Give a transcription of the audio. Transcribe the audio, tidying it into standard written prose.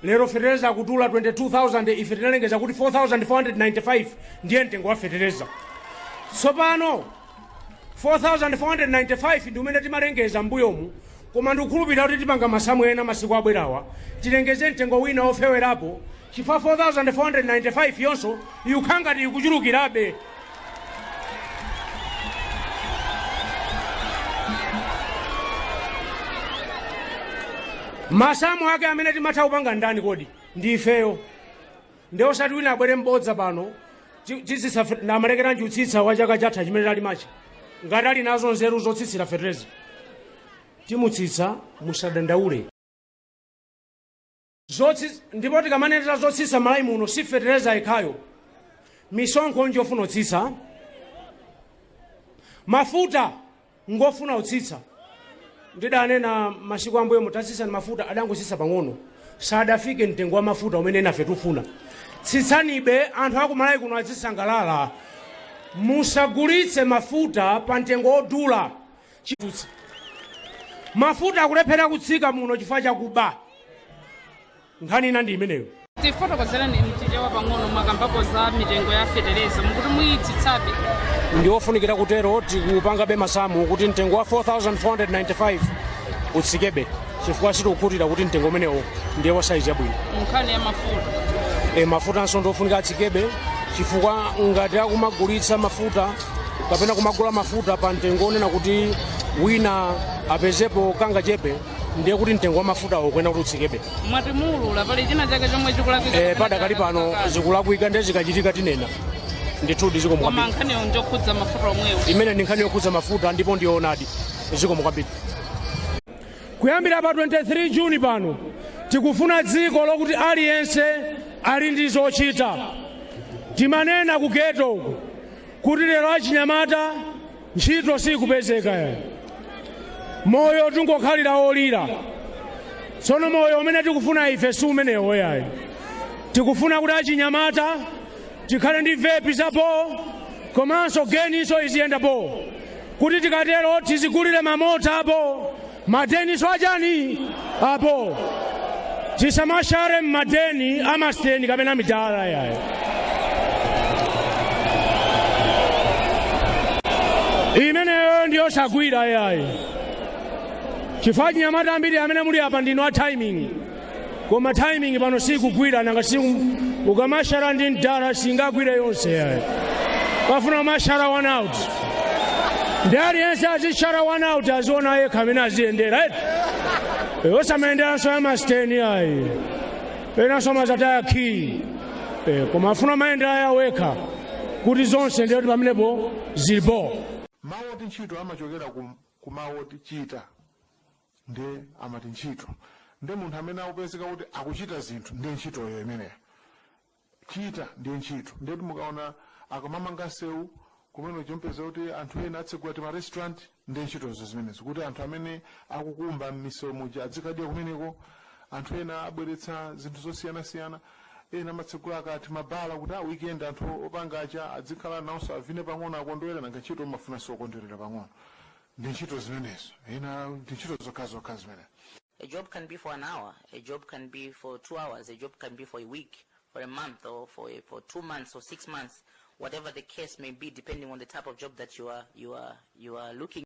Lero fetereza akudula 22,000. Ife tinalengeza kuti 4,495 ndiye mtengo wa fetereza. Tsopano 4,495 ndi umene timalengeza m'mbuyomu, koma ndikukhulupirira kuti tipanga masamu ena masiku abwerawa, tilengeze mtengo wina ofewerapo, chifukwa 4,495 yonso ikukhala ngati ikuchulukirabe. Masamu ake amene timatha kupanga ndani kodi? Ndi ifeyo. Ndi osati wina abwere mbodza pano. Titsitsa namalekeranji kutsitsa wa chaka chatha chimene talimachi? Ngati ali nazo nzeru zotsitsira fetereza, timutsitsa, musadandaule. Ndipo tikamanenera zotsitsa Malawi muno, si fetereza yekhayo. Misonkho njofuna kutsitsa, mafuta ngofuna kutsitsa. Ndidanena masiku ambuyo, mutatsitsa ni mafuta, adangotsitsa pang'ono, sadafike mtengo wa mafuta umene nafe tufuna. Tsitsanibe, anthu aku Malawi kuno azisangalala. Musagulitse mafuta pa mtengo wodula. Chitutsi mafuta akulephera kutsika muno chifukwa chakuba. Nkhani ina ndi imeneyo. Tifotokozereni mchichewa pang'ono. Mwakambapo za mitengo ya fetereza, mukuti muyitsitsabe. Ndi ofunikira kutero. Tikupangabe masamu kuti mtengo wa 4,495 utsikebe, chifukwa sitikukhutira kuti mtengo umenewo ndiye wa saizi yabwino. Nkhani ya mafuta? Mafutanso ndiofunika atsikebe, chifukwa ngati akumagulitsa mafuta kapena kumagula mafuta pa mtengo onena kuti wina apezepo kangachepe, ndiye kuti mtengo wa mafuta ukuyenera kuti utsikebe. Mwati muulula, pali china chake chomwe chikulakwika? Padakali pano zikulakwika, ndiye zikachitika tinena ndithudi. Zikomo Koma kwambiri. nkhaniyo njokhudza mafuta omwewo? Imene ndi nkhani yokhudza mafuta ndipo ndiyoonadi. Zikomo kwambiri. Kuyambira pa 23 Juni pano, tikufuna dziko lokuti aliyense ali ndi zochita. Timanena ku ghetto uku kuti lero achinyamata ntchito sikupezeka ya moyo, tingokhalira olira. Tsono moyo umene tikufuna ife si umenewo yayi. Tikufuna kuti achinyamata tikhale ndi vepi zapo, komanso geninso iziyendapo, kuti tikatero tizigulire mamota apo, madeniso achani apo, tisamashare mmadeni amasteni kapena midala yayi. Imeneyo ndiyosagwira yayi, chifukwa achinyamata ambiri amene muli apa ndinu a timing, koma timing pano sikugwira. Nanga si ukamashara ndi mdala, singagwire yonse yayi. Pafuna umashara one out, ndi aliyense azishara one out, aziona yekha amene aziyendera eti, osamayenderanso ya masteni ayi, penanso amazataya key. Koma afuna umayendera yawekha kuti zonse ndiye kuti pamenepo zilipo. Mawu oti ntchito amachokera ku mawu oti chita, ndiye amati ntchito. Ndiye munthu amene akupezeka kuti akuchita zinthu, ndiye ntchitoyo imeneyo. Chita ndiye ntchito. Ndiye kuti mukaona akamamanga nsewu kumene chompeza kuti anthu ena atsegula tima restaurant, ndiye ntchitozo zimenezo, kuti anthu amene akukumba m'misewu muja adzikadya kumeneko. Anthu ena abweretsa zinthu zosiyanasiyana, ena amatsegula akati mabala kuti a weekend anthu opanga aja adzikhala nawonso, avine pang'ono, akondwere. Nanga ntchito umafunanso okondwerera pang'ono, ndi ntchito zimenezo. Ena ndi ntchito zokhazokha zimenezo. A job can be for an hour, a job can be for 2 hours, a job can be for a week, for a month, or for 2 months or 6 months, whatever the case may be, depending on the type of job that you are looking.